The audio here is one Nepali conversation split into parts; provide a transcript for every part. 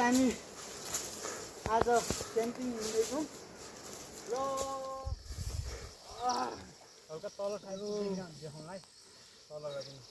हामी आज क्याम्पिङ हिँड्दैछौँ र हल्का तल खाएको देखाउँलाई तल गरिदिनु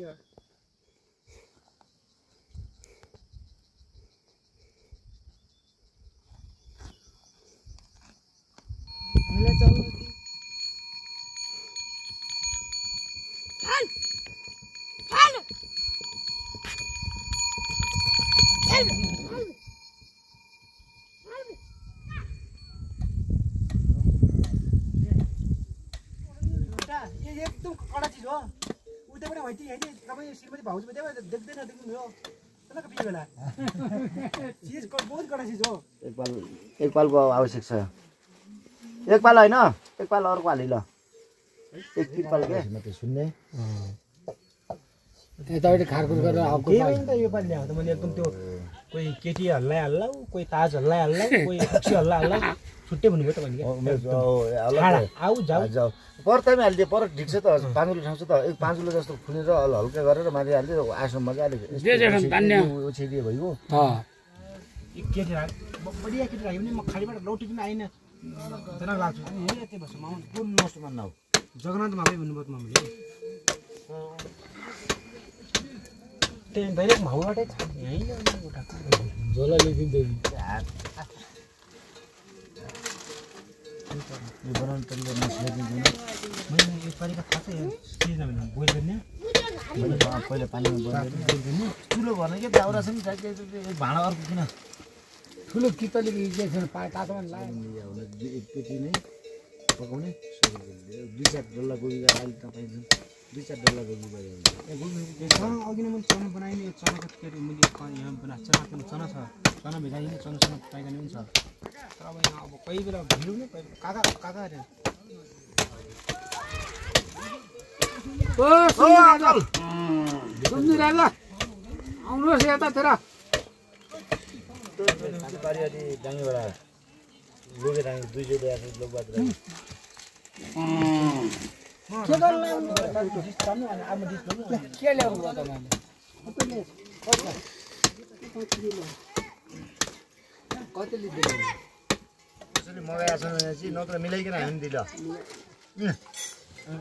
Yeah. ये एकदम कडा चीज हो उतैबाट हैटी हैटी तपाईं श्रीमती भाउजू त्यहाँ देख्दैन देख्नु हो त्यसको पिए बेला चीज बहुत कडा चीज हो एक पालको आवश्यक छ एक पाल हैन एक पाल अर्को हालि ल एक पाल के मात्रै सुन्ने यताबाट खारखुर गरेर आको पाइन त यो पाल ल्याउ त मैले एकदम त्यो कोही केटी हल्लाइ हल्ला कोही ताज हल्लाइ हल्ला कोही अक्षी हल्ला हल्ला छुट्टै भन्नुभयो त भने आऊ जाऊ जाऊ परतैमा हालिदिए पर ढिक छ त पाँचुलो ठाउँ छ त एक पाँचुलो जस्तो खुनेर हल्का गरेर माथि हालिदिए आसम मजाले ओछिदिए भइगयो केटी राख बढिया केटी राख्यो भने म खालीबाट लौटी पनि आइन जना लाग्छु अनि हेर यतै बस्छु माउन कुन नसुमान नौ जगन्नाथ मापै भन्नुभयो त मम्मीले त्यही डाइरेक्ट माउबाटै छ यही झोला लिदिँदै यो बनाउन तरिका नसिकिदिनु मैले यो तरिका थाहा छ यो चीज नभने बोइल गर्ने मैले पहिला पानीमा बोइल गर्ने ठुलो भर्न के दाउरा छ नि एक भाँडा अर्को किन ठुलो कितले इन्जेक्सन पाए तातोमा लाग्यो एक पेटी नै पकाउने दुई चार डल्ला गोबी अहिले तपाईँ दुई चार डल्ला गोबी भयो अघि नै मैले चना बनाइने यो चनाको केटी मैले यहाँ बनाएको चना छ चना भिजाइदिने चनासँग पाइखाने पनि छ तर अब यहाँ अब कोही बेला भिडौँ न काका काका अरे राजा आउनुहोस् यतातिर डाँगीबाट लोके डाँगी दुई जोडी आएको लोकबाट के ल्याउनु भयो तपाईँले कति लिँदैन त्यसैले मगाएको छ भने चाहिँ नत्र मिलाइकन हामी दिल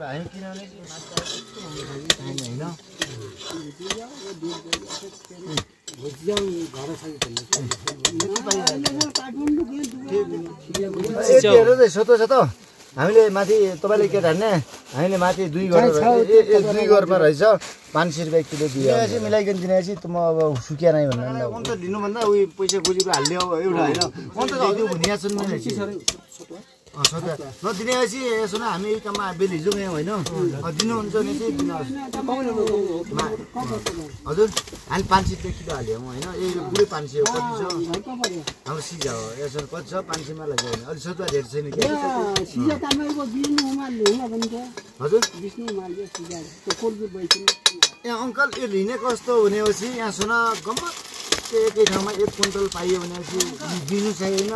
हामी किनभने होइन सोध्छ त हामीले माथि तपाईँले के ठान्ने हामीले माथि 2 गरेरमा रहेछ 500 रुपियाँ किलो दिएपछि मिलाइकन दिनेपछि त म अब सुकिया नै भन्नु अन्त लिनुभन्दा उयो पैसा खोजेको हाल्ने अब एउटा होइन अन्त हजुर भनिया छन् नदिनेपछि यसो न हामी यही काममा बेल हिजो गयौँ होइन दिनुहुन्छ भने चाहिँ दिनुहोस् हजुर हामी 500 रुपियाँ किलो हाल्यौँ होइन यही पुरै 500 कति छ हाम्रो सिजा हो यसो कति छ 500 मा लाग्यो भने अलि सतुवा रेट छैन के हजुर यहाँ अङ्कल यो लिने कस्तो भनेपछि यहाँ सुन गम्मत एकै ठाउँमा 1 क्विन्टल पाइयो भनेपछि दिनु छैन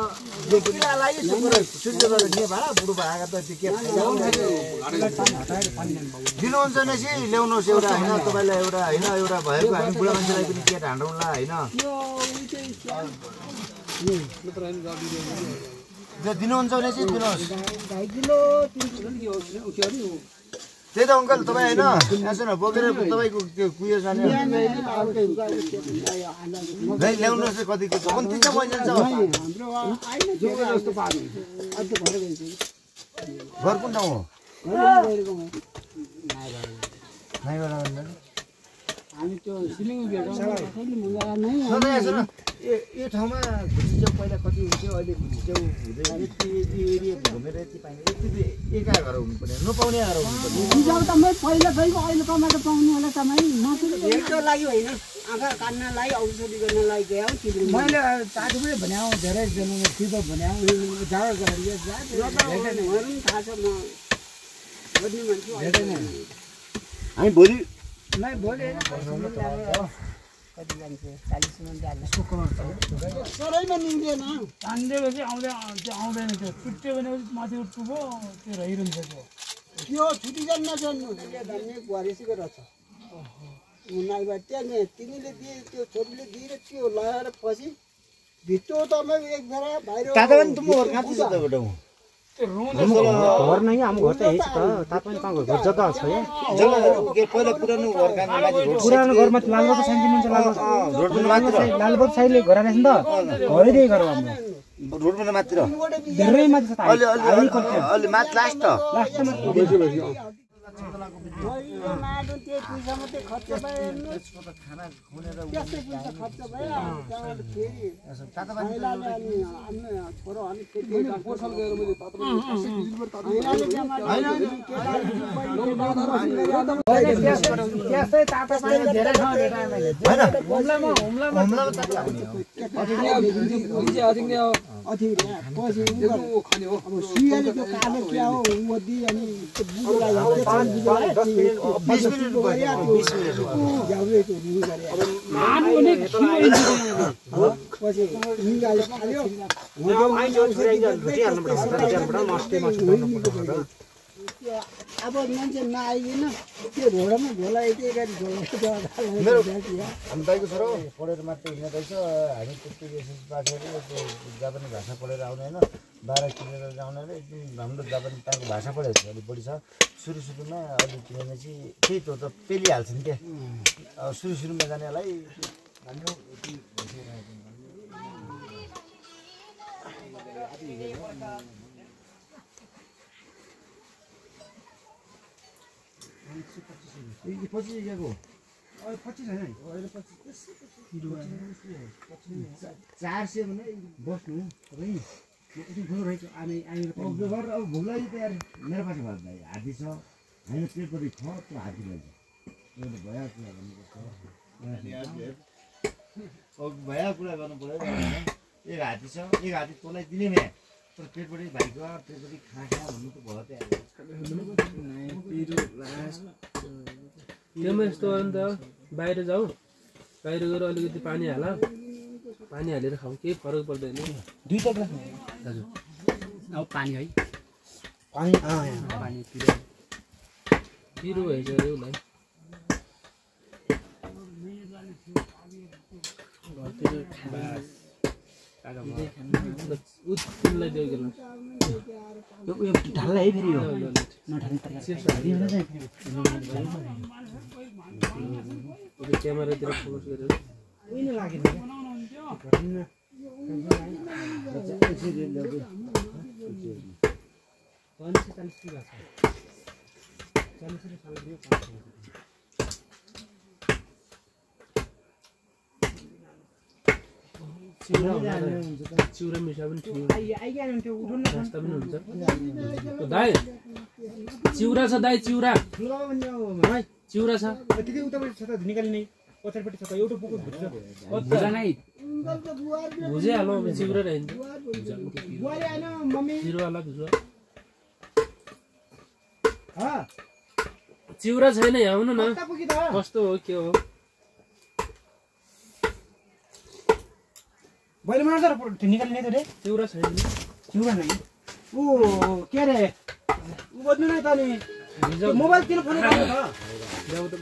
भाडा बुढो भएका त के दिनुहुन्छ भने चाहिँ ल्याउनुहोस् एउटा होइन तपाईँलाई एउटा होइन एउटा भएको हामी बुढा मान्छेलाई पनि के ढाँडौँला होइन दिनुहुन्छ भने चाहिँ दिनुहोस् त्यही त अङ्कल तपाईँ होइन यसो न बोकेर तपाईँको त्यो कुयो जाने ल्याउनुहोस् कतिको कति चाहिँ पैसा छ घर कुन ठाउँ हो यो ठाउँमा घुसी च्याउ पहिला कति हुन्थ्यो अहिले घुसी च्याउ हुँदैन यति एरिया घुमेर यति पाइने यति एका घर हुनुपर्ने नपाउने घर हुनुपर्ने पहिला गएको अहिले कमाएर पाउनु होला तपाईँ हेर्नको लागि होइन आँखा कान्नलाई औषधि गर्नलाई गयो मैले तातो पनि भने धेरै फिबर भने जाडो गरेर थाहा छ म गर्ने मान्छे हामी भोलि नै भोलि कति जान्छ 40 मन जान्छ सरैमा निक्लिएन तान्देपछि आउँदैन त्यो छुट्यो भने माथि उठ्नुभयो त्यो रहिरहन्छ त्यो छुट्टी जान्न जान्नु भन्ने बुहारीसिको रहेछ मुनाइबाट त्यहाँ तिमीले दिए त्यो छोरीले दिएर त्यो लगाएर पछि भित्र तपाईँ एक बेला बाहिर तातो पनि तुम घर कहाँ छ त बेटा घर नै हाम्रो घर त यही छ त तापनि कहाँ घर जग्गा छ यहाँ जग्गा के पहिला पुरानो घर कहाँ पुरानो घरमा लालबहादुर साइड दिनुहुन्छ लालबहादुर साइडले घर आएछ नि त घरैदेखि घर हाम्रो रोडमा मात्र धेरै माथि छ त अलि माथि लास्ट माडो त्यो पैसा मात्रै खर्च भयो खाना खुनेर त्यसै पैसा खर्च भयो त्यहाँबाट फेरि छोरो अनि त्यस्तै तातो पानी धेरै ठाउँ भेटाएँ मैले सुइयाले त्यो कालो क्या हो मोदी अनि अब मान्छे नआइकन त्यो घोडामा झोला यति गाडी मेरो दाइको छोरो पढेर मात्रै हिँड्दैछ हामी त्यस्तै एसएस पास गरेर त्यो जापानी भाषा पढेर आउने होइन 12 किलोमिटर आउनेले एकदम राम्रो जापानी ताको भाषा पढेको छ अलिक बढी छ सुरुमा अलि किनेपछि त्यही त पेलिहाल्छ नि क्या सुरुमा जानेलाई पछि गएको 25 होइन अहिले 400 भने बस्नु तपाईँ अब भोक लागि त यार मेरो पछि भयो भाइ हात्ती छ होइन पेटपट्टि छ त्यो हात्ती भन्छ भइहाल्छ भइहाल्यो कुरा गर्नु पऱ्यो एक हात्ती छ एक हात्ती तँलाई दिने भए तर पेटपट्टि भाइको पेटपट्टि खा भन्नु त भयो त्यहाँ यस्तो हो नि त बाहिर जाउँ बाहिर गएर अलिकति पानी हाल पानी हालेर खाउँ केही फरक पर्दैन दुईटा ग्लास दाजु अब पानी है पानी पिरो भएछ अरे उसलाई उसलाई दियो यो ढाल्ला है फेरि यो क्यामेरातिर फोकस गरेर 40 की बात है 40 से साल दियो 500 चिउरा मिसा पनि थियो आइगयो नि त्यो उठ्नु न नास्ता पनि हुन्छ दाइ चिउरा छ दाइ चिउरा ठुलो भन्ने भाइ चिउरा छ त्यति उतापट्टि छ त निकाल्ने पछाडिपट्टि छ त एउटा पुको भित्र भुजा नै भुजे हालौँ अब चिउरा रहन्छ बुवाले आएन मम्मी चिउरावाला भुजा हा चिउरा छैन यहाँ आउनु न कता पुगी त कस्तो हो के हो मैले मार जरा निकाल्ने त रे चिउरा छैन चिउरा नै ओ के रे उ बद्नु नै त नि मोबाइल किन फोन गर्नु त ल्याउ त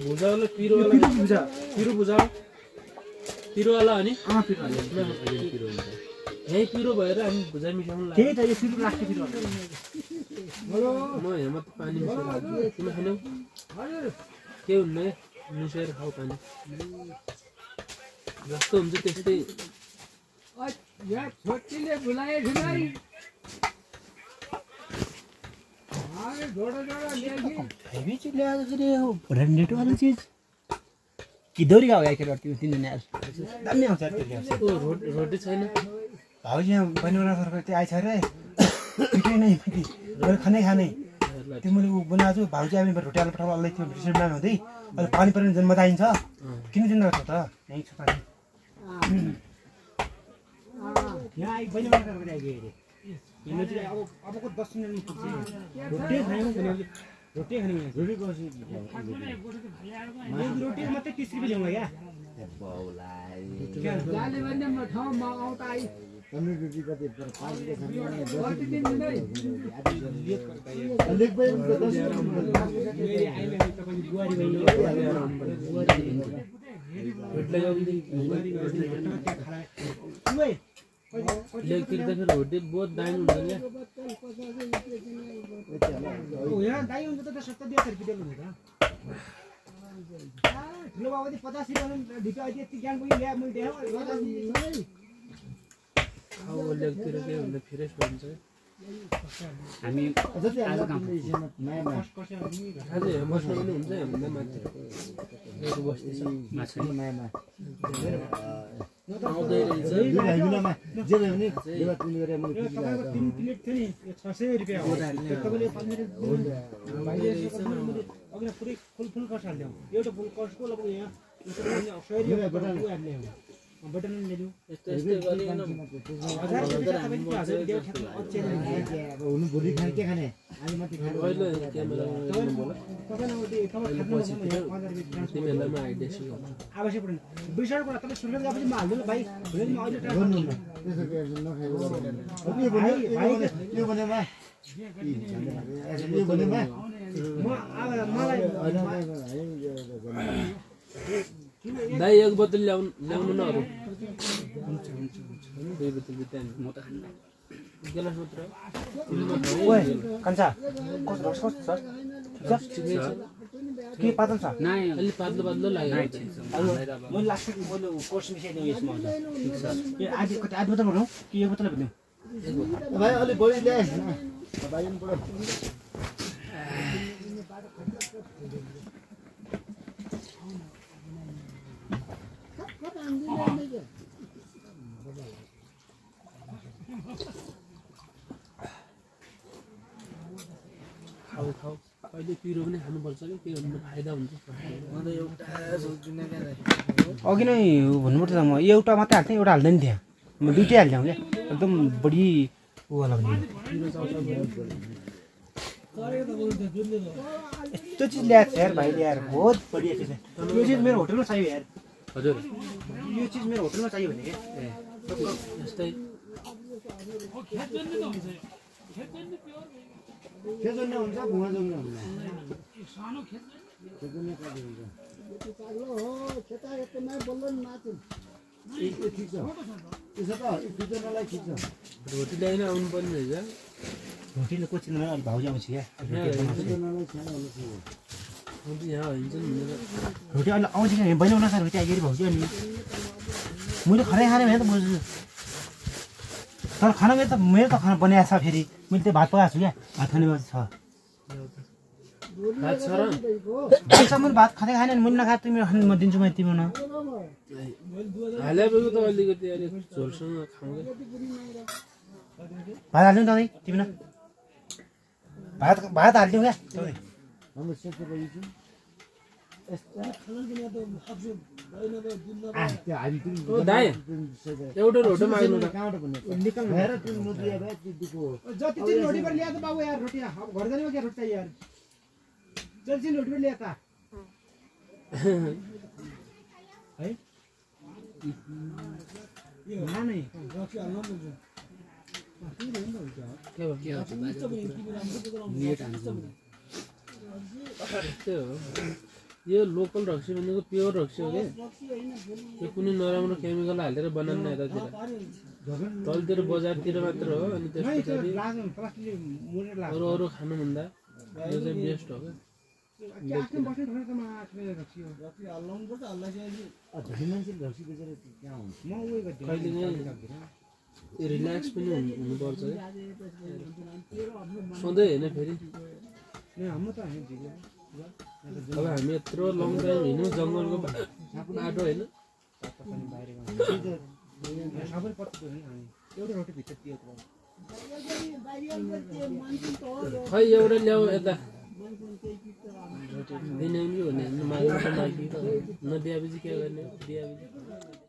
भुजावाला पिरोवाला भुजा पिरो भुजा पिरोवाला हो नि पिरो यही पिरो भएर हामी भुजा मिसाउनु लाग्यो त्यही त यो पिरो लास्ट पिरो हेलो म यहाँ मात्र पानी मिसाएर तिमी खाने के हुन्न मिसाएर खाऊ पानी जस्तो हुन्छ त्यस्तै छोटीले बुलाए ढिलाई हेवी चीज ले आया रे वो ब्रांडेड वाला चीज किधर गया क्या करती है तीन दिन यार दामी आउँछ त्यो ओ रोटी छैन भाउजी यहाँ बनिवना सरकार त्यो आइछ रे पिटै नै पिटी मैले खाने त्यो मैले उ बनाएको छु भाउजी हामी रोटी आलु पठाउनु अल्लै त्यो रिसिप्टमा हुँदै अहिले पानी पर्ने जन मजा आइन्छ किन दिनु छ त यही छ पानी यहाँ आइ बनिवना सरकार आइगयो रे किन चाहिँ अबको 10 मिनेट पुग्छ रोटी खायौँ भने रोटी खाने रोटी कसरी रोटी मात्रै 30 रुपैयाँ ल्याउँ क्या बाउलाई जाले भन्ने म ठाउँमा आउँदा आई कम्युनिटी कति पर 5 ले खाने अलिक पनि लेगतिर त फेरि रोटी बहुत दामी हुन्छ नि यहाँ दाई हुन्छ त 70 रुपैयाँ हुन्छ ठुलो बाबा 50 रुपैयाँ ढिका अहिले यति ज्ञान पनि ल्या मैले देखाउ अब लेगतिर के हुन्छ फ्रेस हुन्छ हामी जति आज काम आज बस्नु पनि हुन्छ हामीलाई माथि मेरो बस्ती छ माछा मायामा आउँदै रहेछ बिनामा जे भयो नि देवा तिमी गरे म तपाईको 3 प्लेट थियो नि 600 रुपैयाँ हो तपाईले 15 अघि पुरै फुल कस हाल्दियौ एउटा फुल कसको लगभग यहाँ 100 रुपैयाँ बटन ले लियो यस्तो यस्तो गरिएन अब हुनु भोलि खाने के खाने आज माथि खाने अहिले क्यामेरा बोला तिमीहरूलाई म आइडिया सिकाउँछु आवश्यक पर्दैन बिसर कुरा तपाईँ सुरुमा गएपछि म हाल्दिनु भाइ भोलि म अहिले गर्नु न त्यसो के नखाएको यो भनेमा यो भनेमा म मलाई दाइ एक बोतल ल्याउनु न अरू दुई बोतल म त खान्न गिलास मात्र ओए कान्छा कस्तो छ सर के पातल छ अलि पातलो पातलो लाग्यो मैले लास्ट मैले कोर्स मिसाइदिउँ यसमा ठिक छ यो आधी बोतल भनौँ कि एक बोतल भनिदिउँ भाइ अलि बढी ल्याए भाइ पनि बडो खाऊ अहिले पिरो पनि खानुपर्छ कि के भन्नु फाइदा हुन्छ अघि नै भन्नुपर्छ म एउटा मात्रै हाल्थेँ एउटा हाल्दैन थिएँ म दुइटै हालिदिउँ क्या एकदम बढी वाला भने यस्तो चिज ल्याएको छ यार भाइले यार बहुत बढिया चिज यो चिज मेरो होटलमा चाहियो यार हजुर यो चिज मेरो होटलमा चाहियो भने क्या यस्तै खेजन्ने हुन्छ भुवा जन्ने हुन्छ सानो खेत खेजन्ने कति हुन्छ खेता यतिमै बोल्दैन नाच्नु ठिक छ त्यसो त खेजन्नलाई ठिक छ रोटी ल्याइन आउनु पर्ने रहेछ होटलले कोचिङ अलिक भाउजी आउँछ क्या खेजन्नलाई खानु यहाँ हुन्छ नि रोटी अहिले आउँछ क्या बहिनी बनाएको रोटी आइगरी भाउजी अनि मैले खराइ खाने भने त बुझ्छु तर खाना मेरो त खाना बनाएको छ फेरि मैले त्यो भात पकाएको छु क्या भात खाने छ भातसम्म भात खाँदै खाएन नि मैले नखा तिमी खाने म दिन्छु मैले तिमी न हालेको त अलिकति अलिक झोलसँग खाउँदै भात हाल्नु त तिमी न भात हालिदिउँ क्या दाइ एउटा रोटी माग्नु त जति दिन रोटी पर ल्याए त बाबु यार रोटी घर जाने क्या रोटी यार जति दिन रोटी पर ल्याए त है नहीं यो लोकल रक्सी भनेको प्योर रक्सी हो क्या यो कुनै नराम्रो केमिकल हालेर बनाउनु यतातिर तलतिर बजारतिर मात्र हो अनि त्यस पछाडि अरू अरू खानुभन्दा यो चाहिँ बेस्ट हो क्या रिल्याक्स पनि हुनुपर्छ सधैँ होइन फेरि अब हामी यत्रो लङ टाइम हिँड्यौँ जङ्गलको बाटो होइन खै एउटा ल्याऊ यता दिने पनि हो नि माग्नु त माग्यो नदिएपछि के गर्ने दिएपछि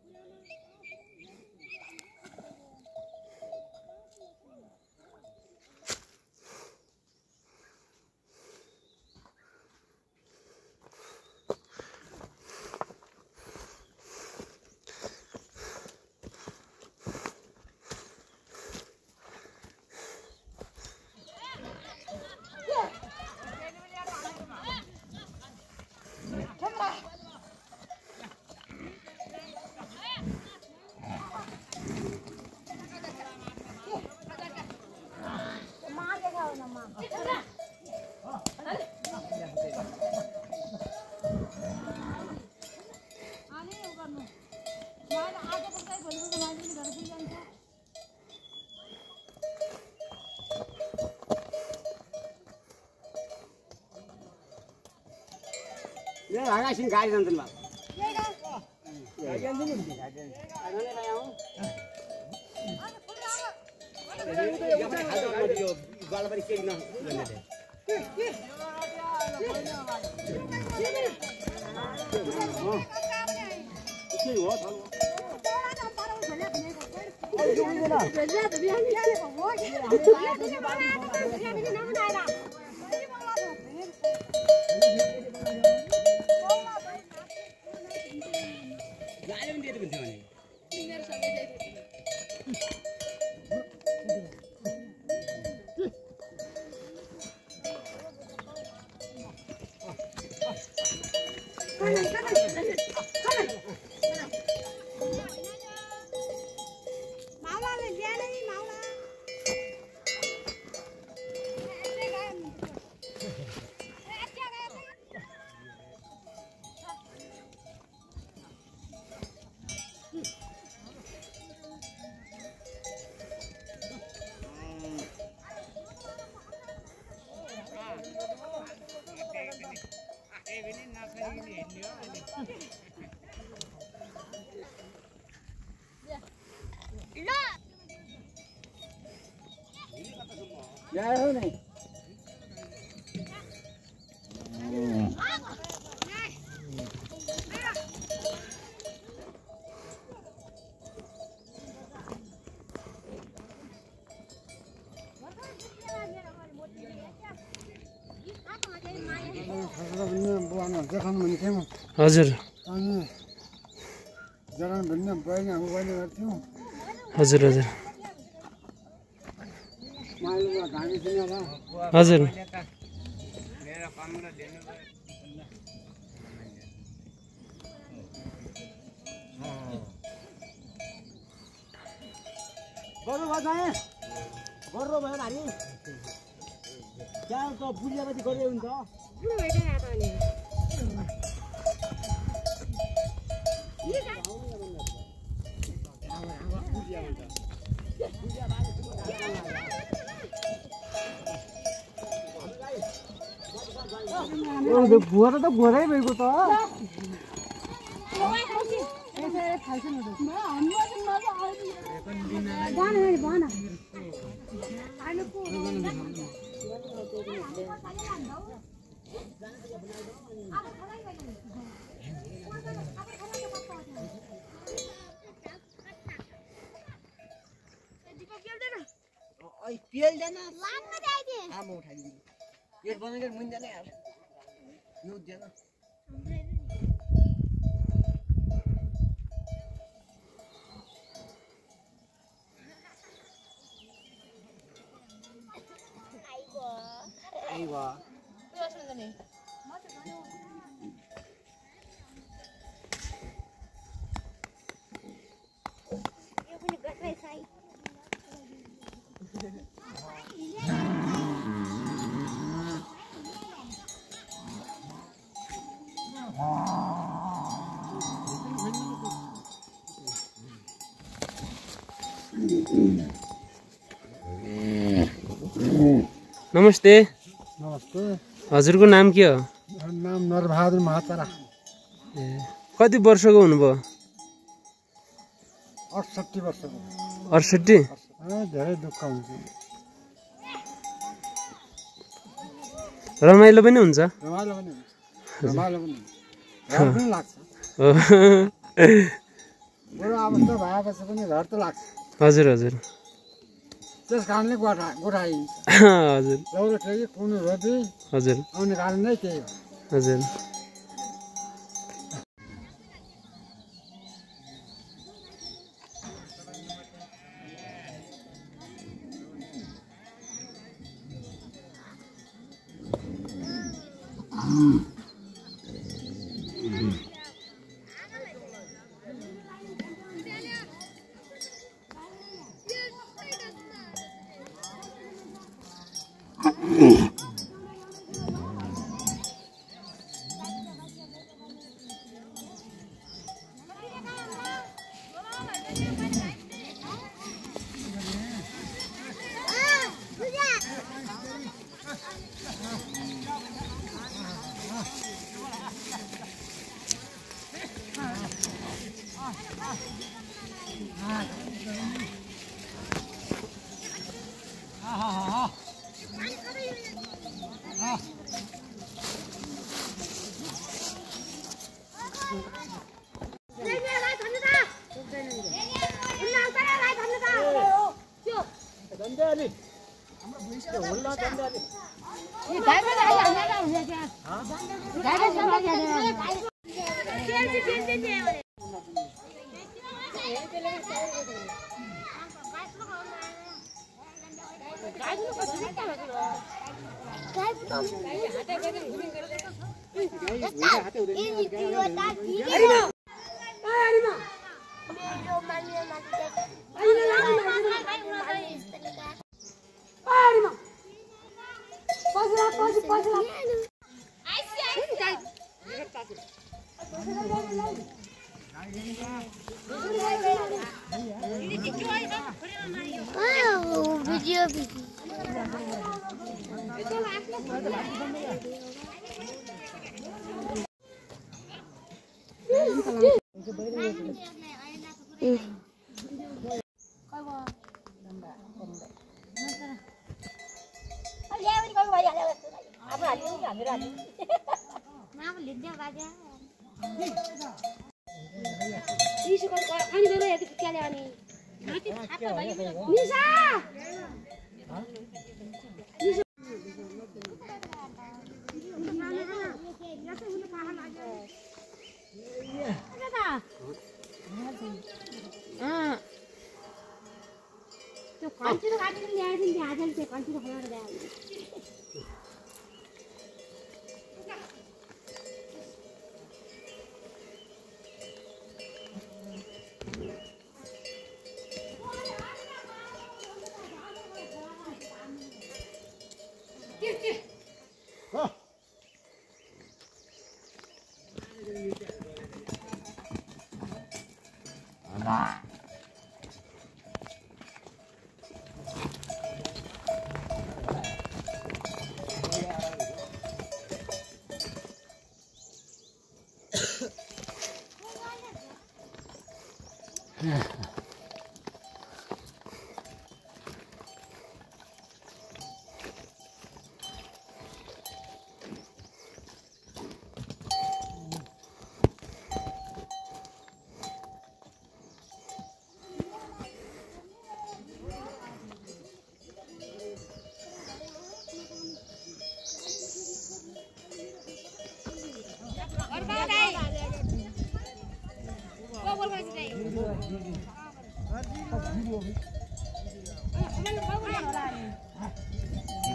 Hagasin gaari nanti lah. Jaya ho nahi. हजुर हजुर हजुर हजुर भुवा त भुरै भएको त नमस्ते। नमस्ते। हजुरको नाम के हो? नाम नरबहादुर महातारा। ए कति वर्षको हुनुभयो? 68 वर्षको। 68? धेरै दुःख हुन्छ। रमाइलो पनि हुन्छ? रमाइलो पनि हुन्छ। रमाइलो पनि हुन्छ। डर पनि लाग्छ। बुढो अवस्था भएपछि पनि डर त लाग्छ। हजुर हजुर। त्यस कारणले गोठाइन्छ। हजुर। लौरो ठेकी कुनो रोपी हजुर आउने कारण नै त्यही हो। हजुर।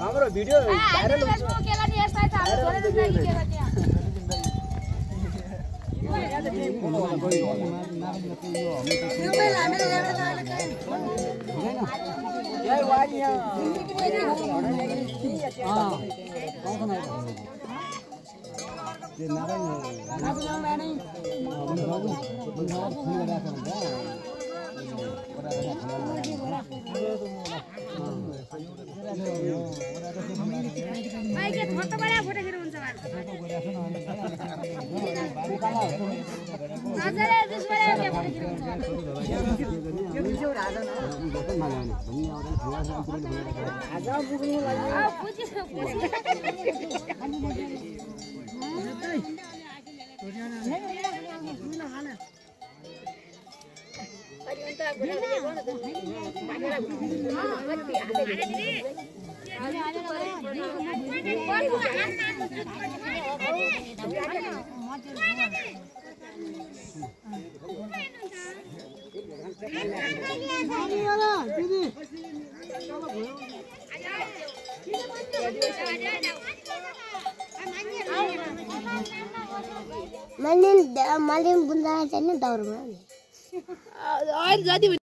हाम्रो भिडियो भाइरल हुन्छ मैले बुझ्दा चाहिँ दौडमा